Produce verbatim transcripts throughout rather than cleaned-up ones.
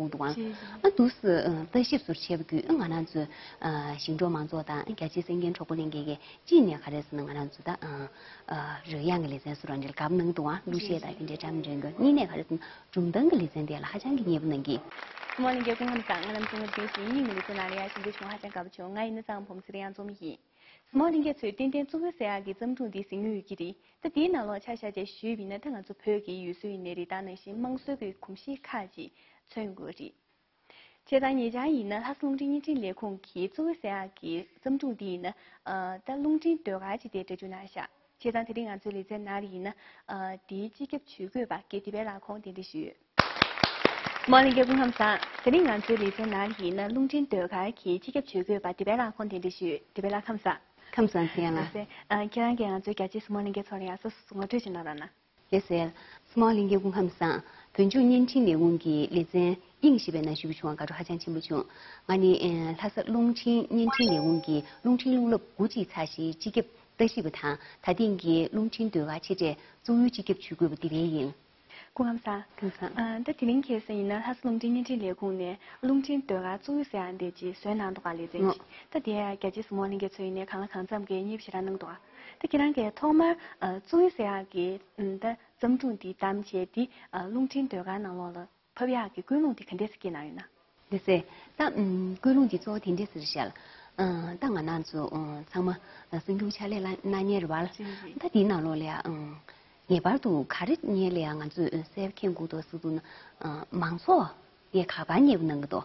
གསུངས་འདུག་ཨང་། ཨ་འདུག་སེ་ལྟ་ཞིབ་ཚུར་བྱས་པ་བརྒྱུད་ང་རང་ཚོའི་ཞིང་འབྲོག་མང་ཚོགས་དང་རྒྱ་ཆེའི་གསན་མཁན་གྲོགས་པོ་ལྷན་རྒྱས་ཀྱིས་གཅིག་ནས་ག་རེ་ཟེར་ན་ང་རང་ཚོ་ད་རོལ་དབྱངས་ཀྱི་ལེ་ཚན་སུ་རང་འདྲ་ལ་དགའ་པོ་གནང་འདུག་ཨང་། གླུ་གཞས་དང་དེ་འདྲའི་འདྲ་མི་འདྲ་གོ། གཉིས་ནས་ག་རེ་ཟེར་ན་སྒྲུང་གཏམ་གྱི་ལེ་ཚན་དེ་ལ་ཧ་ཅང་གི་མཉེས་པོ་གནང་གི། སུ་མོ་ལྷན་རྒྱས་སྐུ་ཁམས་བཟང་། ང་རང་ཚོ་ངར་ལྡན་ཞིང་དབྱིངས་ཀྱི་ལེ་ཚན་ནང་ལ་ཡར་ཞུགས་འབུལ་བྱུང་། ཧ་ཅང་དགའ་པོ་བྱུང་། ང་ཡིན་ན་གཙང་བོ་བུ་མོ་ཚེ་རིང་གཙོ་བོ་ཡིན། སུ་མོ་ལྷན་རྒྱས་ཚོས་ཏན་ཏན་གཙུག་གཡུ་ཟེར་ཡག་གི་བརྩམས་སྒྲུང་འདི་གཟིགས་མྱོང་ཡོད་ཀྱི་རེད། ད་དེའི་ནང་ལོགས་ཆ་བཞག་བྱས་ཞུས་པ་ཡིན་ན་ད་ང་ཚོ་བོད་ཀྱི་ཡུལ་སྲོལ་ཡིན་ནའི་རེད། ད་ནང་བཞིན་དམངས་སྲོལ་གྱི་གོམས་གཤིས་ཁག་ཅིག་མཚོན་དགོས་རེད། བྱས་ཙང་ཉེ་ཆར་ཡིན་ན་ལྷ་ས་རླུང་འཕྲིན་བརྙན་འཕྲིན་ལས་ཁུངས་ཀྱིས་གཙུག་གཡུ་ཟེར་ཡག་གི་བརྩམས་སྒྲུང་འདི་ཡིན་ན་ད་རླུང་འཕྲིན་ཟློས་གར་ཅིག་དེ་འདྲ་བསྒྱུར་གནང་ཤག་བྱས་ཙང་དེ་རིང་ང་ཚོའི་ལེ་ཚན་ནང་ལ་ཡིན་ན་དེའི་སྤྱི་ཁྱབ་ཇུས་འགོད་པ་དགེ་བདེ་བའི་ལག་ཁོང་གདན་འདྲེན་ཞུས་ཡོད། སུ་མོ་ལྷན་རྒྱས་སྐུ་ཁམས་བཟང་། དེ་རིང་ང་ཚོའི་ལེ་ཚན་ནང་ལ་ཡིན་ན་རླུང་འཕྲིན་ཟློས་གར་གྱི་སྤྱི་ཁྱབ་ཇུས་འགོད་པ་བདེ་བའི་ལག་ཁོང་གདན་འདྲེན་ཞུས་ཡོད། བདེ་བའི་ལགས་ཁམས་བཟང་། ཁམས་བཟང་། ཚེ་རིང་ལགས། ལགས་སེ། ཨ། ཁྱེད་རང་གིས་ང་ཚོའི་རྒྱ་ཆེའི་སུ་མོ་ལྷན་རྒྱས་ཚོ་ལ་ཡང་སོ་སོ་ངོ་སྤྲོད་ཅིག་གནང་རོགས་གནང་། ལགས་སེ། སུ་མོ་ལྷན་རྒྱས་སྐུ་ཁམས་བཟང་། བོད་ལྗོངས་བརྙན་འཕྲིན་ལས་ཁུངས་ཀྱི་ལེ་ཚན་དབྱིངས་ཞེས་པའི་ནང་ཞུགས་བྱུང་བར་དགའ་སྤྲོ་ཧ་ཅང་ཆེན་པོ་བྱུང་། ང་ནི་ཨེ། ལྷ་ས་རླུང་འཕྲིན་བརྙན་འཕྲིན་ལས་ཁུངས་ཀྱི་རླུང་འཕྲིན་རླུང་རླབས་དགུ་གཅིག་ཚགས་གཞིའི་སྤྱི་ཁྱབ་ལྟ་ཞིབ་པ་དང་ད་ཐེངས་ཀྱི་རླུང་འཕྲིན་ཟློས་གར་ཆེ་གྲས་གཙུག་གཡུའི་སྤྱི་ཁྱབ་ཇུས་འགོད་པ་བདེ་བའི་ཡིན། སྐུ་ཁམས་བཟང་། སྐུ་ཁམས་བཟང་། ཨ། ད་དེ་རིང་ཁ་སང་ཡིན་ན་ལྷ་ས་རླུང་འཕྲིན་བརྙན་འཕྲིན་ལས་ཁུངས་ནས་རླུང་འཕྲིན་ཟློས་གར་གཙུག་གཡུ་ཟེར་ཡག་འདི་ཅིག་བཟོས་གནང་འདུག་ག་ལེ་ཚན་ཅིག་ད་དེ་ཡང་རྒྱ་ཆེའི་སུ་མོ་ལྷན་རྒྱས་ཚོ་ཡིན་ནའི་གང་ལ་གང་འཚམ་གྱིས་མཉེས་པོ་ཞེ་དྲག་གནང་འདུག་ག་ད་ཁྱེད་རང་གིས་ཐོག་མར་ཨ། གཙུག་གཡུ་ཟེར་ཡག་གི་ཨ། ད་བརྩམས་སྒྲུང་འདི་བདམས་བྱས་འདི་ཨ། རླུང་འཕྲིན་ཟློས་གར་ནང་ལོགས་ལ་ཕབ་ཡག་གི་ཀུན་སློང་འདི་ག་འདྲས་སེ་སྐྱེས་གནང་ཡོད་ན། ལགས་སེ། ད་ཨུམ། ཀུན་སློང་འདི་གཙོ་བོ་དེ་འདྲས་ཟེར་ཤག་ཨ། ད་ང་རང་ཚོ་ཨ། ཚང་མ་གསར་འགྱུར་ཕྱག་ལས་གནང་མཁན་རེད་བ། ད་དེའི་ནང་ལོགས་ལ་ཡ་ཨ། ངེས་པར་དུ་ག་རེ་ངས་ལ་ཡ་ང་ཚོས་གསལ་པོ་མཁྱེན་དགོས་འདུག་ཟེར་དུས་ན་ཨ། མང་ཚོགས་ངས་ག་པར་མཉེས་པོ་གནང་གི་འདུག་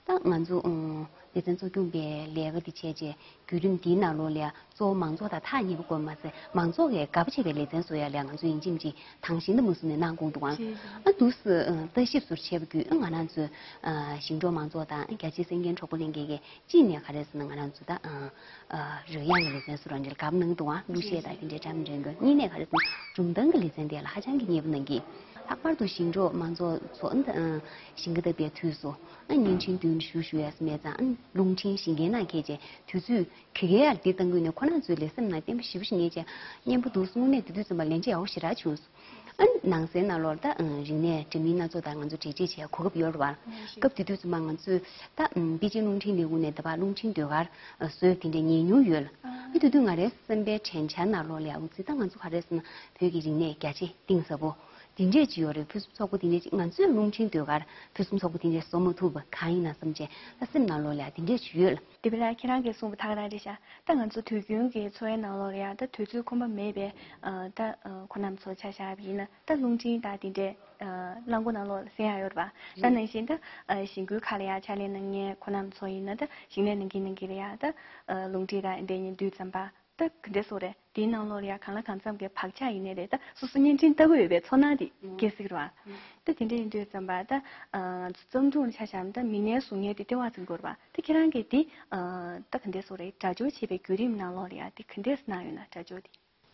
ད་ང་ཚོ་ཨ། སྡེ་ཚན་གཙོ་སྐྱོང་པའི་ལས་ཀ་འདི་བྱས་རྗེས་བརྒྱུད་རིམ་འདིའི་ནང་ལོགས་ལ་ཡ་གཙོ་བོ་མང་ཚོགས་དང་ཐག་ཉེ་པོ་དགོས་མ་ཟད་མང་ཚོགས་ཀྱིས་དགའ་པོ་བྱེད་པའི་ལེ་ཚན་བཟོ་ཡ་ལ་ཡ་ང་ཚོས་ཡིན་གཅིག་མིན་གཅིག་དང་ཞིང་དུ་མ་བཟུང་ནས་གནང་དགོས་འདུག་ཨང་། ཨ་འདུག་སེ་ཨ། ལྟ་ཞིབ་ཚུར་བྱས་པ་བརྒྱུད་ཨ། ང་རང་ཚོའི་ཨ། ཞིང་འབྲོག་མང་ཚོགས་དང་རྒྱ་ཆེའི་གསན་མཁན་གྲོགས་པོ་ལྷན་རྒྱས་ཀྱིས་གཅིག་ནས་ག་རེ་ཟེར་ན་ང་རང་ཚོ་ད་ཨ། ཨ། རོལ་དབྱངས་ཀྱི་ལེ་ཚན་སུ་རང་འདྲ་ལ་དགའ་པོ་གནང་འདུག་ཨང་། གླུ་གཞས་དང་དེ་འདྲའི་འདྲ་མི་འདྲ་གོ། གཉིས་ནས་ག་རེ་ཟེར་ན་སྒྲུང་གཏམ་གྱི་ལེ་ཚན་དེ་ལ་ཧ་ཅང་གི་མཉེས་པོ་གནང་གི། ལྷག་པར་དུ་ཞིང་འབྲོག་མང་ཚོགས་ཚོ་ཨ། ཞིང་ཁ་བཏབ་པའི་དུས་སུ་ཨ། བརྙན་འཕྲིན་མདུན་ཞུ་ཞུ་ཡ་སེ་མེད་ཙང་ཨ། རླུང་འཕྲིན་ཞིང་ཁའི་ནང་འཁྱེར་བྱས་དུས་ཚོད་ག་གེ་ཡར་འདི་གཏང་དགོས་ནས་ཁོ་རང་ཚོའི་ལས་སེམས་ནང་བརྟན་པོ་ཞེ་པོ་ཞིག་རྙེད་བྱས་སྙན་པོ་འདུག་སེ་དངོས་གནས་དེ་དུས་ཙམ་པ་ལན་ཆ་ཡག་པོ་ཞེ་དྲག་བྱུང་སོང་། ཨ། ནང་སའི་ནང་ལོགས་ལ་ད་ཨ། རིག་གནས་འདྲ་མིན་སྣ་ཚོགས་དང་ང་ཚོ་འབྲེལ་འདྲིས་བྱེད་གོ་སྐབས་ཡོད་རེད་བ། སྐབས་དེ་དུས་ཙམ་པ་ང་ཚོས་ད་ཨ། པེ་ཅིན་རླུང་འཕྲིན་ལས་ཁུངས་ནས་ད་བར་རླུང་འཕྲིན་ཟློས་གར་བཟོས་དེ་འདྲ་ཉན་མྱོང་ཡོད་ལ། ཨ། དེ་དུས་ང་རའི་སེམས་པའི་དྲན་འཆར་ནང་ལོགས་ལ་ཡ་འུ་ཚོས་ད་ང་ཚོ་ག་རེ་ཟེར་ན་བོད་ཀྱི་རིག་གནས་རྒྱ་ཆེ་གཏིང་ཟབ་པོ་དེ་འདྲས་ཅིག་ཡོད་རེད། ཕུན་སུམ་ཚོགས་པོ་དེ་འདྲས་ཅིག་ང་ཚོས་རླུང་འཕྲིན་ཟློས་གར་ཕུན་སུམ་ཚོགས་པོ་དེ་འདྲས་བཟོ་མ་ཐུབ་པ་གང་ཡིན་ན་བསམ་བྱས་ད་སེམས་ནང་ལོགས་ལ་ཡ་དེ་འདྲས་ཅིག་ཡོད་ལ། དེ་བས་ལ་ཁྱེད་རང་གིས་གསུངས་པ་ད་ག་རང་རེད་ཤག་ད་ང་ཚོ་དུས་རྒྱུན་གྱི་འཚོ་བའི་ནང་ལོགས་ལ་ཡང་ད་དུས་ཚོད་ཁོམ་པ་མེད་པའི་ཨ། ད་ཨ། ཁོ་རྣམ་ཚོ་ཆ་བཞག་པ་ཡིན་ན་ད་རླུང་འཕྲིན་དང་དེ་འདྲའི་ཨ། རླངས་འཁོར་ནང་ལོགས་ལ་གསན་ཡག་ཡོད་རེད་པ། ད་ནང་བཞིན་ད་ཨ། ཞིང་ཁུལ་ཁག་ལ་ཡང་ཕྱག་ལས་གནང་མཁན་ཁོ་རྣམ་ཚོ་ཡིན་ན་ད་ཞིང་ལས་གནང་གིན་གནང་གིན་ལ་ཡང་ད་ཨ། རླུང་འཕྲིན་དང་དེ་འདྲ་ཉན་དུས་ཙམ་པ་ད་ག་འདྲ་སོ་རེད། དེའི་ནང་ལོགས་ལ་ཡང་གང་ལ་གང་འཚམ་གྱི་བག་ཆགས་ཡིན་ནའི་རེད། ད་སོ་སོ་བརྙན་འཕྲིན་ལྟ་གི་ཡོད་པའི་ཚོར་སྣང་དེ་སྐྱེ་སྲིད་རེད་པ། ད་དེ་འདྲ་ཡིན་དུས་ཙམ་པ་ད་ཨ། ང་ཚོ་བརྩམས་སྒྲུང་ཆ་བཞག་ན་ད་མི་སྣའི་གཟུགས་བརྙན་དེ་ལྟེ་བར་འཛིན་དགོས་རེད་པ། ད་ཁྱེད་རང་གིས་དེ་ཨ། ད་ག་འདྲས་སོ་རེད། སྒྲ་སྦྱོར་བྱེད་པའི་བརྒྱུད་རིམ་ནང་ལོགས་ལ་ཡང་དེ་ག་འདྲས་གནང་ཡོད་ན་སྒྲ་སྦྱོར་དེ།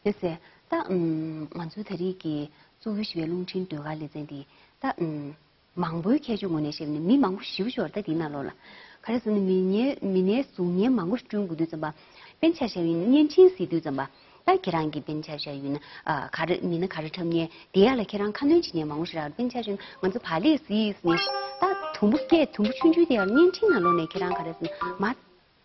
ལགས་སེ། ད་ཨམ། ང་ཚོའི་ད་རེས་ཀྱི་གཙུག་གཡུ་ཞེས་པའི་རླུང་འཕྲིན་ཟློས་གར་ལེ་ཚན་འདི་ད་ཨམ། མང་པོའི་ཁྱད་ཆོས་ངོས་ནས་བཤད་པ་ཡིན་ན་མི་མང་པོ་ཞེ་པོ་ཅིག་ཡོད་རེད། ད་དེའི་ནང་ལོགས་ལ་ག་རེ་ཟེར་ན་མི་སྣའི་མི་སྣའི་གཟུགས་བརྙན་མང་པོ་བསྐྲུན་དགོས་དུས་ཙམ་པ་དཔེར་ན་ཆ་བཞག་ཡིན་ན་བརྙན་འཕྲིན་ཟེར་དུས་ཙམ་པ། ད་ཁྱེད་རང་གིས་དཔེར་ན་ཆ་བཞག་ཡིན་ན་ཨ། ག་རེ་མི་སྣ་ག་རེ་འཁྲབ་མཁན་དེ་ཡག་ལ་ཁྱེད་རང་ཁ་སྣོན་བྱེད་མཁན་མང་པོ་ཞིག་རག་རེད། དཔེར་ན་ཆ་བཞག་ཡིན་ན་ང་ཚོ་བག་ལེབ་གཟིགས་ནས་ད་དུམ་བུ་སྐད་དུམ་བུ་ཆུང་ཆུང་དེ་ཡག་ལ་བརྙན་འཕྲིན་ནང་ལོགས་ནས་ཁྱེད་རང་ག་རེ་ཟེར་ན་མ་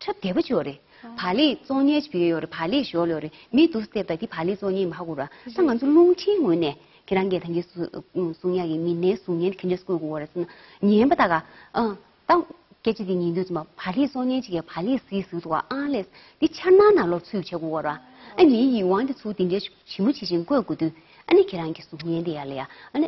འཁྲབ་བདེ་པོ་ཅིག་ཡོད་རེད། བག་ལེབ་བཙོང་མཁན་ཅིག་ཕ་གིར་ཡོད་རེད། བག་ལེབ་ཞོར་ལ་ཡོད་རེད། མི་འདུག་སེ་བལྟས་པ་ད་དེ་བག་ལེབ་བཙོང་མཁན་མ་ཧ་གོ་ར། ད་ང་ཚོ་རླུང་འཕྲིན་ངོས་ནས་ཁྱེད་རང་གིས་ད་གིན་གསུང་གསུང་ཡག་གི་མི་སྣའི་གཟུགས་བརྙན་ག་འདྲས་བཀོད་དགོས་རེད་ཟེར་ན་ཉན་པ་ད་ག་ཨ། ད་སྐད་ཆ་དེ་ཉན་དུས་ཙམ་པ་བག་ལེབ་བཙོང་མཁན་ཅིག་གིས་བག་ལེབ་གཟིགས་གཟིགས་འདུག་ག་ཨང་ལས་འདི་འཆར་སྣང་ནང་ལོགས་ཚུད་བྱེད་དགོས་ར། ཨ་མིའི་ཡིད་དབང་དེ་ཚུར་དེ་འདྲས་ཇི་མ་ཇི་བཞིན་བཀོད་དགོས་དུས་ཨ་ནི་ཁྱེད་རང་གི་གཟུགས་བརྙན་དེ་ཡག་ལ་ཡ་ཨ་ནི་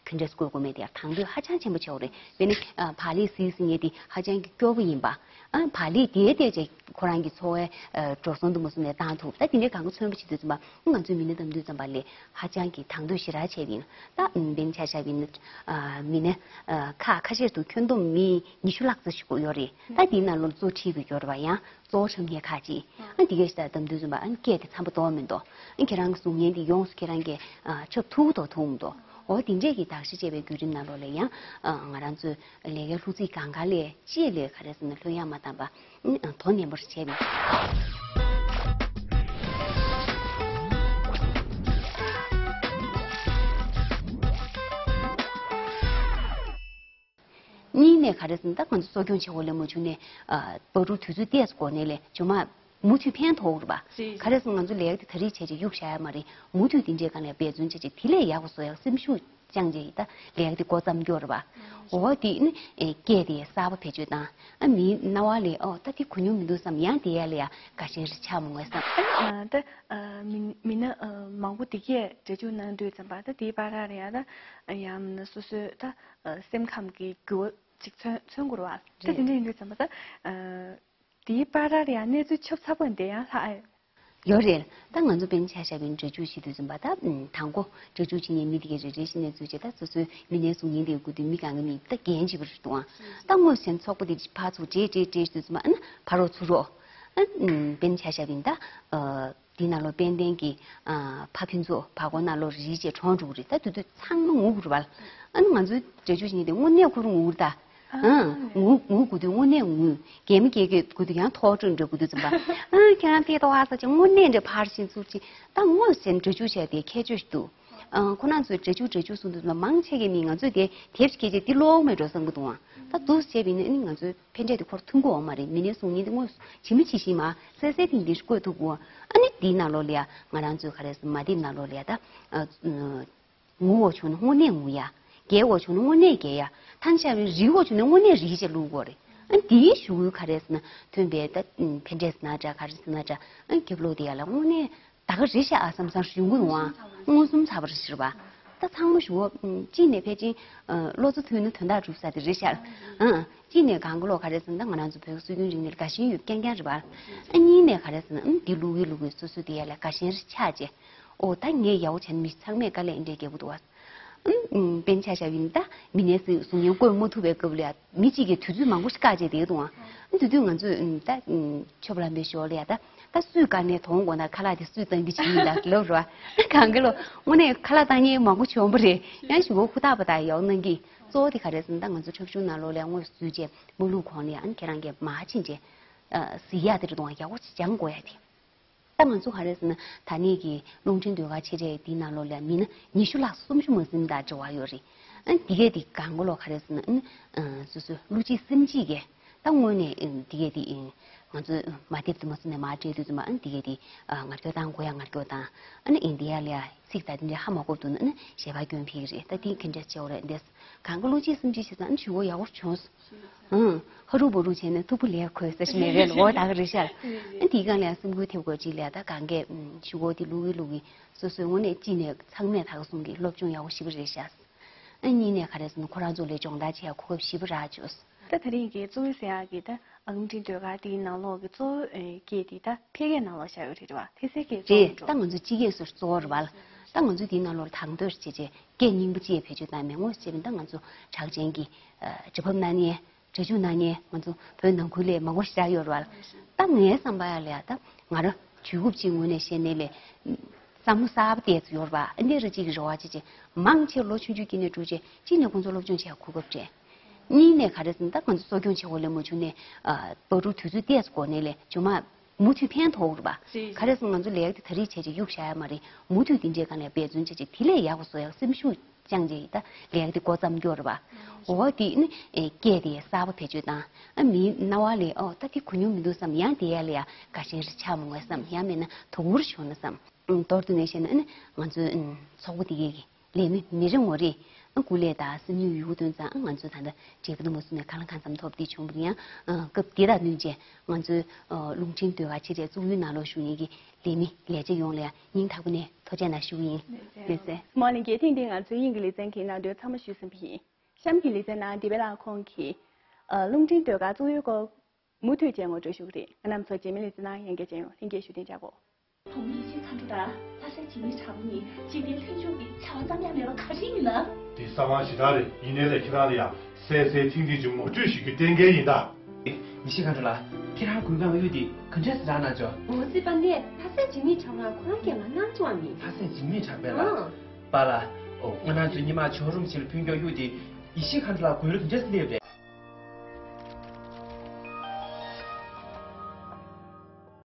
ག་འདྲས་བཀོད་དགོས་མེད་དེ་ཡག་དང་དོད་ཧ་ཅང་ཆེན་པོ་ཆགས་ཡོད་རེད། དཔེར་ན་བག་ལེབ་གཟིགས་གཟིགས་མཁན་དེ་ཧ་ཅང་གི་སྐྱོ་པོ་ཡིན་པ། ཨ་བག་ལེབ་དེ་བལྟས་བྱས་ཁོ་རང་གི་འཚོ་བའི་ཨ་འགྲོ་སོང་དུ་མ་སོང་ནས་བཏང་ཐུབ། ད་དེ་འདྲའི་གང་ག་མཚོན་པ་བྱེད་དུས་ཙམ་པ་ང་ཚོའི་མི་སྣ་བདམས་དུས་ཙམ་པ་ལས་ཧ་ཅང་གི་དང་དོད་ཞེ་དྲག་བྱས་པ་ཡིན། ད་དཔེར་ན་ཆ་བཞག་པ་ཡིན་ན་ཨ་མི་སྣ་ཨ་ཁག་ཁ་ཤས་སུ་ཁྱོན་བསྡོམས་མི་ཉི་ཤུ་ལྷག་ཙམ་ཞིག་ཡོད་རེད། ད་དེའི་ནང་ལོགས་གཙོ་ཁྲིད་དགོས་ཀྱི་ཡོད་རེད་པ། ཡང་གཙོ་བོ་འཁྲབ་མཁན་ཁག་ཅིག་ཨ་དེ་གས་ཞིག་ད་བདམས་དུས་ཙམ་པ་ཨ་སྐད་དེ་འཚམ་པོ་འདུག་མི་འདུག་ཨ་ཁྱེད་རང་གི་གཟུགས་བརྙན་དེ་ཡོངས་སུ་ཁྱེད་རང་གིས་ཨ་འཁྲབ་ཐུབ་འདུག་ཐུབ་མི་འདུག་འོ་དེ་འདྲས་ཀྱི་བརྟག་ཞིབ་བྱས་པའི་བརྒྱུད་རིམ་ནང་ལོགས་ལ་ཡང་ཨ་ང་རང་ཚོའི་ལས་ཀའི་ལྷུ་ཚིགས་སྒང་ག་ལས་ཅི་ལས་ག་རེ་ཟེར་ན་ལྷོད་ཡངས་མ་བཏང་པ་ཨ་དོ་ནན་པོ་ཞིག་བྱས་པ་ཡིན། ནས་ག་རེ་ཟེར་ན། ད་ང་ཚོ་གསོ་སྐྱོང་བྱེད་དགོས་ལས་མ་བྱུང་ནས། ཨ། བར་དུ་དུས་ཚོད་ཏོག་ཙམ་འགོར་ནས་ལས་ཇོ་མ་མུ་མཐུད་ཕན་ཐོགས་རེད་པ། རེད། ག་རེ་ཟེར་ན་ང་ཚོ་ལས་ཀ་དེ་ད་རེས་བྱས་བྱས་གཡུག་བཞག་ཡ་མ་རེད། མུ་མཐུད་དེ་འདྲའི་སྒང་ལ་འབད་བརྩོན་བྱས་བྱས་དེ་ལས་ཡག་པ་བཟོ་ཡག་སེམས་ཤུགས་བཅངས་བྱས་ཡིན། ད་ལས་ཀ་དེ་འགོ་བརྩམས་རྒྱུ་རེད་པ། འོ་དེ་ནི་ཨེ་སྐད་དེ་གསར་པ་བེད་སྤྱོད་བཏང་། ཨ། མིའི་རྣ་བ་ལ། ཨོ། ད་དེ་གོ་མྱོང་མི་འདུག་བསམ། ཡང་དེ་ཡ་ལ་ཡ་དགའ་ཞེན་རེ་ཆགས་མི་འོང་བསམ། ཨ། ད། ཨ། མི་མི་སྣ། ཨ། མང་པོ་དེ་གས་འགྲེལ་བརྗོད་གནང་དུས་ཙམ་པ། ད་དེའི་བར་ར་ལ་ཡ། ད་ཡང་མིན་ན་སོ་སོའི། ད། ཨ། སེམས་ཁམས་ཀྱི་འགྱུར་བ་ཅིག་མཚོན་མཚོན་དགོས་རེད་པ། ད་རེད། དེ་འདྲ་ཡིན་དུས་ཙམ་པ། ད། ཨ། དེའི་བར་ར་ལ་ཡ་གནས་ཚུལ་ཆོབ་ཚ་པོ་འདི་ཡང་ལྷག་ཨེ། ཡོད་རེད། ད་ང་ཚོ་དཔེར་ན་ཆ་བཞག་པའི་འགྲེལ་བརྗོད་བྱེད་དུས་ཙམ་པ། ད་དང་པོ་འགྲེལ་བརྗོད་བྱེད་མཁན་མི་དེ་གས་རེ་རེ་བཞིན་ནས་འཛུལ་བྱས། ད་སོ་སོའི་མི་སྣའི་གཟུགས་བརྙན་དེ་དགོས་དུས་མི་གང་གི་མིག་ད་འགན་བྱེད་པ་རེད་འདུག་ཨང་། ད་དངོས་སུ་ཚོགས་པ་དེ་ཕར་ཚུར་འདྲེས་འདྲེས་འདྲེས་དུས་ཙམ་པ། ཨ་ནི་ཕར་རོགས་ཚུར་རོགས། ཨ། དཔེར་ན་ཆ་བཞག་པ་ཡིན་ད། ཨ། དེའི་ནང་ལོགས་དཔལ་ལྡན་གྱི། ཨ། ཕ་ཕུན་ཚོགས་བར་སྐོར་ནང་ལོགས་རིལ་བྱས་གྲོངས་འགྲོ་གི་རེད། ད་དེ་དུས་ཚང་མ་ངུ་གི་རེད་པ། ཨ་ནི་ང་ཚོའི་འགྲེལ་བརྗོད་བྱེད་མཁན་དེ་དངོས་གནས་ཁོ་རང་ངུ་གི་རེད་ད། ཨ། ངུ་ངུ་དགོས་དུས་དངོས་གནས་ངུ། གད་མོ་བགད་བགད་དགོས་དུས་ཡང་ཐོག་སྤྲོ་འདྲ་དགོས་དུས་ཙམ་པ། ཨ། ཁྱེད་རང་ཕེབས་ཐུབ་ཨ་ཟེར་བྱས་དངོས་གནས་འདྲ་ཕར་ཕྱིན་ཚུར་ཕྱིན། ད་དངོས་སུ་འགྲེལ་བརྗོད་བྱས་དེ་ཁྱད་ཆོས་ཤིག་འདུག། ཨ། ཁོ་རང་ཚོས་འགྲེལ་བརྗོད་འགྲེལ་བརྗོད་གསུང་དུས་ཙམ་པ་མང་ཆེ་གས་མི། ང་ཚོས་དེ་དེབ་ཅིག་སྐད་ཆ་འདི་ཀློག་མེད་འགྲོ་བསམ་གི་འདུག་ཨང་། ད་འདུག་སེ་བྱས་པ་ཡིན་ན་ཨ་ནི་ང་ཚོའི་ཕན་འབྲས་དེ་ཁོར་ཐོན་གི་ཡོད་མ་རེད། མི་སྣའི་གཟུགས་བརྙན་དེ་དངོས་སུ་ཇི་མ་ཇི་བཞིན་མར་གསལ་གསལ་ཐིང་ཐིང་ཞིག་བཀོད་ཐུབ་དགོས། ཨ་ནི་དེའི་ནང་ལོགས་ལ་ཡ་ང་རང་ཚོའི་ག་རེ་ཟེར། མ་དེབ་ནང་ལོགས་ལ་ཡ། ད། ཨ། ངུ་དགོས་བྱུང་ན་དངོས་གནས་ངུ་ཡ། བགད་དགོས་བྱུང་ན་དངོས་གནས་བགད་ཡ། ཐང་ཆད་པའི་རིལ་དགོས་བྱུང་ན་དངོས་གནས་རིལ་བྱས་བླུག་དགོས་རེད། ཨ། དེའི་གཞུག་གུའི་ག་རེ་ཟེར་ན། ཐོན་པའི་ད་ཕན་འབྲས་ཟེར་ན་འདྲ། ག་རེ་ཟེར་ན་འདྲ། ཨ། རྒྱབ་ལོགས་དེ་ཡ་ལ་དངོས་གནས་ད་ག་རེད་ཤག་ཨ་བསམ་བསམ་ཞིག་ཡོང་གི་འདུག་ཨང་། མངོན་སུམ་ཚ་པོ་རེད་ཟེར་བ། ད་ཚང་མ་ཞུ་བ། ཨ། གཅིག་ནས་ཕལ་ཆེར། ཨ། བློ་རྩེ་མཐུན་ན་དོན་དག་འགྲུབ་ས་དེ་རེད་ཤག། ཨ། གཅིག་ནས་གང་གི་ལོག་ག་རེ་ཟེར་ན། ད་ང་རང་ཚོ་བོད་ཀྱི་སྲོལ་རྒྱུན་རིག་གནས་ལ་དགའ་ཞེན་ཡོད་རྐྱང་རྐྱང་རེད་པ། ཨ། གཉིས་ནས་ག་རེ་ཟེར་ན། ཨ། འདི་བླུག་གིན་བླུག་གིན་སོ་སོ་དེ་ཡ་ལ་དགའ་ཞེན་རེ་ཆགས་བྱས། ཨོ། ད་ངས་ཡག་པོ་བྱས་ན་མི་ཚང་མས་དཀའ་ལས་འདྲ་རྒྱག་གི་འདུག་པ། ཨ། དཔེར་ན་ཆ་བཞག་པ་ཡིན་ད། མི་སྣའི་གཟུགས་བརྙན་བཀོད་མ་ཐུབ་པའི་སྐབས་ལ་ཡ་མི་གཅིག་གིས་དུས་ཚོད་མང་པོ་ཞིག་བཀག་བྱས་བསྡད་འདུག་ཨང་། ཨ། དེ་དུས་ང་ཚོས། ཨ། ད། ཨ། ཆོས་པ་ལྷ་མོའི་ཞོར་ལ་ཡ། ད་ད་སུས་བཀག་ནའི་དོན་དགོང་དག་ཁ་ལག་དེ་སུས་བཏང་གི་བྱེད་ཀྱི་ཡིན་ད་ལབ་རེད་པ། གང་གི་ལོག་དངོས་གནས་ཁ་ལག་བཏང་མཁན་མང་པོ་བྱུང་བ་རེད། ཡང་ཞུ་བ་ཧུར་ཐག་པ་དང་ཡག་གནང་གི། གཙོ་བོ་དེ་ག་རེ་ཟེར་ན། ད་ང་ཚོ་འཁྲབ་གཞུང་ནང་ལོགས་ལ་ཡ་དངོས་སུ་འཛུལ་བྱས་མ་བླུག་གོང་ལ་ཡ། ཨ། ཁྱེད་རང་གིས་མར་ཕྱིན་བྱས། ཨ། གཟིགས་ཡག་དེ་རེད་འདུག་ཨང་། ཡག་པོ་ཅིག་སྦྱང་དགོས་ཡ་དེ། ད་ང་ཚོ་ག་རེ་ཟེར་ན། ད་ནས་ཀྱི་རླུང་འཕྲིན་ཟློས་གར་ཆེ་གྲས་འདིའི་ནང་ལོགས་ལ་མི་སྣ་ཉི་ཤུ་ལྷག་སུམ་ཅུ་མ་ཟིན་དང་འབྲེལ་བ་ཡོད་རེད། ཨ། འདི་གས་འདི་གང་གི་ལོག་ག་རེ་ཟེར་ན། ཨ། སོ་སོའི་བློ་གཅིག་སེམས་གཅིག་གིས། ད་དངོས་གནས། ཨ། འདི་གས་འདི། ཨ། ང་ཚོའི་མ་དེབ་དེ་མ་ཟིན་ནས་མར་སྤྲད་དུས་ཙམ་པ། ཨ། འདི་གས་འདི། ཨ། ངར་སྐྱོར་བཏང་དགོས་ཡ་ངར་སྐྱོར་བཏང་། ཨ་ནི་ཨིན་ཌི་ཡ་ལ་ཡ་ཚིག་ད་འདི་འདྲ་ཧ་མ་གོ་བ་འདུག་ན། ཨ་ནི་གཞས་པ་སྐྱོན་ཕེབས་ཀྱི་རེད། ད་འདི་ག་འདྲ་བྱེད་དགོས་རེད་འདི། གང་གི་བློ་གཅིག་སེམས་གཅིག་བྱས་ཙང་། ཨ་ནི་ཞུ་བ་ཡག་པོ་བྱུང་སོང་། ཨང་། ཧ་རུ་བུ་རུ་བྱས་ནས་ཐུག་པ་ལས་ཁོས་ཟེར་ཞིག་མེད་རེད་ལོ། ད་ག་རེད་ཤག། ཨ། དེའི་སྒང་ལ་ཡང་སེམས་འགུལ་ཐེབས་དགོས་ཅིག་ལ་ཡ། ད་གང་གས། ཨམ། ཞུ་བ་དེ་བླུག་གིན་བླུག་གིན་སོ་སོའི་ངོས་ནས་གཅིག་ནས་ཚང་མས་ད་ག་གསུང་གི་སློབ་སྦྱོང་ཡག་པོ་ཞེ་པོ་རེད་ཤག། ཨ། གཉིས་ནས་ག་རེ་ཟེར་ན། ཁོ་རང་ཚོ་ལ་སྦྱོང་བརྡར་བྱེད་ཡ་གོ་སྐབས་ཞེ་པོ་རག་བྱུང་། ད་དེ་རིང་གི་གཙོ་བོ་ཟེར་ཡག་གི་ད། ཨ། རླུང་འཕྲིན་ཟློས་གར་དེའི་ནང་ལོགས་ཀྱི་གཙོ་བོ། ཨེ། སྐད་དེ་ད་ཕལ་སྐད་ནང་ལོགས་བཞག་ཡོད་རེད་པ། ཕལ་སྐད་གཙོ་བོ་རེད། ད་ང་ཚོ་སྤྱི་སྐད་སོགས་གཙོ་བོ་རེད་པ། ད་ང་ཚོ་དེའི་ནང་ལོགས་ལ་དང་དོད་བྱས་བྱས་སྐད་རྙིང་པ་སྤྱི་ཡི་བེད་སྤྱོད་བཏང་མེད། དངོས་སུ་བྱས་པ་ཡིན་ད་ང་ཚོ་གྲགས་ཅན་གྱི། ཨ། འབྲི་ཕབ་གནང་མཁན། འགྲེལ་བརྗོད་གནང་མཁན་ང་ཚོ་བོད་ནང་ཁུལ་ལ་མང་པོ་ཞིག་ཡོད་རེད་པ། ད་ངའི་བསམ་པ་ཡ་ལ་ཡ། ད་ང་རང་དུས་སྐབས་ཅིག་ངོས་ནས་བཤད་ནའི་ལས་བསམ་བློ་གསར་པ་བཏོན་ཡོད་རེད་པ། འདི་རེད། གཅིག་གི་རེ་བ་བྱེད་བྱས་མང་ཆེ་ལོ་ཆུང་ཆུང་སྐྱེས་ནས་འགྲོ་བྱས། གཅིག་ནས་ཁོང་ཚོ་སློབ་སྦྱོང་བྱེད་ཡ་གོ་སྐབས་སྤྲད། གཉིས་ནས་ག་རེ་ཟེར་ན། ད་ང་ཚོ་གསོ་སྐྱོང་བྱེད་དགོས་ལས་མ་བྱུང་ནས། ཨ། བར་དུ་དུས་ཚོད་ཏོག་ཙམ་འགོར་ནའི་ལས་ཇོ་མ་མུ་མཐུད་ཕན་ཐོགས་རེད་པ། རེད། ག་རེ་ཟེར་ན་ང་ཚོ་ལས་ཀ་དེ་ད་རེས་བྱས་བྱས་གཡུག་བཞག་ཡ་མ་རེད། མུ་མཐུད་དེ་འདྲའི་སྒང་ལ་འབད་བརྩོན་བྱས་བྱས་དེ་ལས་ཡག་པ་བཟོ་ཡག་སེམས་ཤུགས་བཅངས་བྱས་ཡིན། ད་ལས་ཀ་དེ་འགོ་བརྩམས་རྒྱུ་རེད་པ། འོ་དེ་ནི། ཨེ། སྐད་དེ་གསར་པ་བེད་སྤྱོད་བཏང་། ཨ། མིའི་རྣ་བ་ལ། ཨོ། ད་དེ་གོ་མྱོང་མི་འདུག་བསམ། ཡང་དེ་ཡ་ལ་ཡ་དགའ་ཞེན་རེ་ཆགས་མི་འོང་བསམ། ཡང་མིན་ན་དོ་ཁུར་བྱུང་ན་བསམ། ཨང་། མདོར་བསྡུས་ནས་བཤད་ན། ཨ་ནི་ང་ཚོའི། ཨང་། ཚོགས་པ་དེ་གའི་ལས་མི་མི་རེ་ངོ་རེས། ཨ། སྐུ་ལས་དང་སེམས་ནུས་ཡོད་དོན་ཙང་། ཨ། ང་ཚོས་ད་ལྟ་འབྲས་བུ་མ་བཟུང་ནས་གང་ལ་གང་འཚམ་ཐོབ་དེ་བྱུང་བ་རེད། ཡང་། ཨ། སྐབས་དེ་དང་བསྟུན་བྱས་ང་ཚོའི། ཨ། རླུང་འཕྲིན་ཟློས་གར་ཆེ་གྲས་བཙུགས་ཡུལ་ནང་ལོགས་བཞུགས་མཁན་གྱི་ལས་མི་ལས་བྱེད་ཡོངས་ལ་ཡང་སྙིང་ཐག་པ་ནས་ཐུགས་རྗེ་གནང་ཞུ་གི་ཡིན། ལགས་སོ། རྨོ་ལགས་ཀྱིས་ཐེངས་འདིའི་ང་ཚོའི་དབྱིངས་ཀྱི་ལེ་ཚན་གྱི་ནང་དོན་ཚང་མ་ཞུས་ཟིན་པ་ཡིན། གཤམ་གྱི་ལེ་ཚན་ནང་བདེ་བེ་ལགས་ཁོང་གིས། ཨ། རླུང་འཕྲིན་ཟློས་གར་བཙུགས་ཡུལ་སྐོར་མུ་མཐུད་བྱས་ངོ་སྤྲོད་ཞུ་གི་རེད། ང་རྣམ་ཚོ་རྗེས་མའི་ལེ་ཚན་ནང་ཡང་བསྐྱར་མཇལ་ཡོང་། ལྷན་རྒྱས་བཞུགས་གདན་འཇགས་དགོས། བུ་མོ་ཡེ་ཤེས་མཁའ་འགྲོ་དང་ལྷ་སྲས་འཇིགས་མེད་དྲག་པོ་གཉིས་འཇིག་རྟེན་ལྷུན་འཇུག་གི་བྱ་བ་ཙམ་ཡང་མེད་པ་ག་རེ་ཡིན་ན། དེ་གསང་བ་ཞེ་དྲག་རེད། ཡིན་ནའི་ལས་ཁྱེད་རང་ལ་ཡང་གསལ་གསལ་ཐིང་ཐིང་ཅིག་ངོ་སྤྲོད་ཞུ་རྒྱུ་གཏན་འཁེལ་ཡིན་ད། ཡེ་ཤེས་མཁའ་འགྲོ་ལགས། ཁྱེད་རང་མགོན་ཁང་གཡུགས་དེ་ག་འདྲས་སེ་རག་གནང་བྱུང་། འོ་སྲིད་པ་ནས་ལྷ་སྲས་འཇིགས་མེད་དྲག་པོ་ལགས་ཁོ་རང་གིས་ང་གནང་བྱུང་བ་ཡིན། ལྷ་སྲས་འཇིགས་མེད་དྲག་པོ་ལགས། ཨང་། པཱ་ལགས། ཨོ། ང་རང་ཚོ་སྔོན་མ་ཇོ་རུམ་ཞིག་ལ་ཕུན་ཀྱོག་གཡུགས་དེ་ཡེ་ཤེས་མཁའ་འགྲོ་ལགས་མགོ་ལ་ག་འདྲས་སེ་སླེབས་རེད།